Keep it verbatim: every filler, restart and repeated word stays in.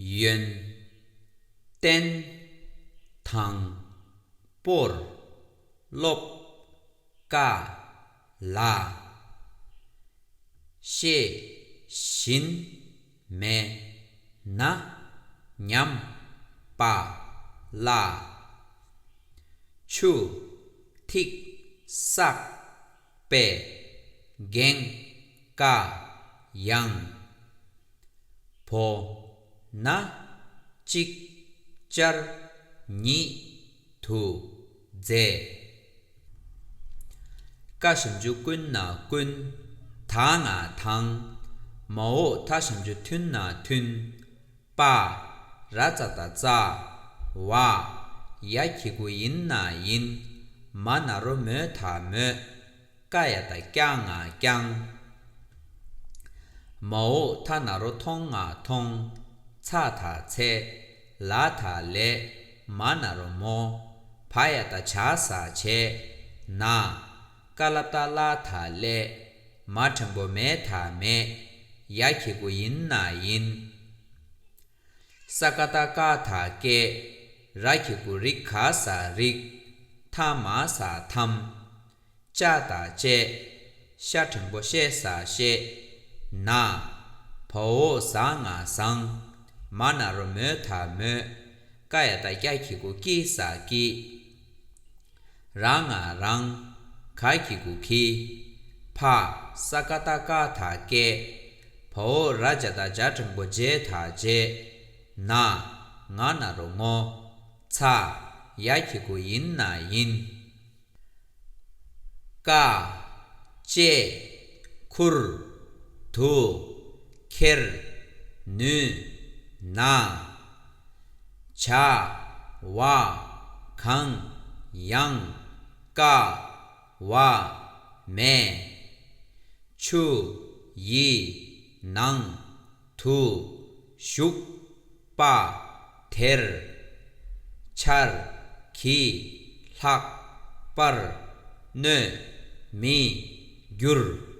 ཡོན། བསྟན། དང་། སྤོར། སློབ། ཀ་ལ། ཤེས། བཞིན། མེད། ན། ཉམས། པ། ལ། ཆུ། ཐིག་བསགས། པས། འགེངས། ཀ་ཡང་། བོ། ན། གཅིག་བཅར། ཉིད། དུ། མཛད། ཀ་ཞབས་ཀྱུ་ཀུ་ན་ཀུན། ད་ང་དང་། མ་འོག་ད་ཞབས་ཀྱུ་ཐུ་ན་ཐུན། པ། ར་ཙ་བཏགས་རྩ། བ། ཡ་གི་གུ་ཡིན་ན་ཡིན། མ་ན་རོ་མོ་ད་མོད། ཀ་ཡ་བཏགས་སྐྱ་ང་བསྐྱངས། མ་འོག་ཐ་ན་རོ་ཐོ་ང་ཐོང་། ཚ་ད་ཚད། ལ་ད་ལས། མ་ན་རོ་མོ། བ་ཡ་བཏགས་བྱ་ས་བྱས། ན། ཀ་ལ་བཏགས་ཀླ་ད་ཀླད། མ་འགྲེང་བུ་མེ་ད་མེད། ཡ་གི་གུ་ཡིན་ན་ཡིན། ས་ཀ་བཏགས་སྐ་ད་སྐད། ར་གི་གུ་རི་ག་ས་རིགས། ཐ་མ་ས་ཐམ། ཅ་ད་བཅད། ཤ་འགྲེང་བུ་ཤེ་ས་བཤད། ན། བ་འོག་ཟ་ང་བཟང་། མ་ན་རོ་མོ་ད་མོད། ཀ་ཡ་བཏགས་ཀྱ་གི་གུ་ཀི་ས་ཀྱིས། ར་ང་རང་། ག་གི་གུ་གིས། ཕ། ས་ཀ་བཏགས་སྐ་ད་སྐད། བ་འོག་ར་ཇ་བཏགས་ཇ་འགྲེང་བུ་ཇེ་ད་བརྗེད། ན། ང་ན་རོ་ངོ། ཚ། ཡ་གི་གུ་ཡིན་ན་ཡིན། ཀ། བཅད། ཁུར། དུ། ཁྱེར། ནུས། ན། བྱ། བ། གང་། ཡང་། ཀ། བ། མེ། ཆུ། ཡི། ནང་། དུ། བཞུགས། པ། དེར། ཆར། གྱིས། ལྷག་པར། སྣོད། མི། འགྱུར།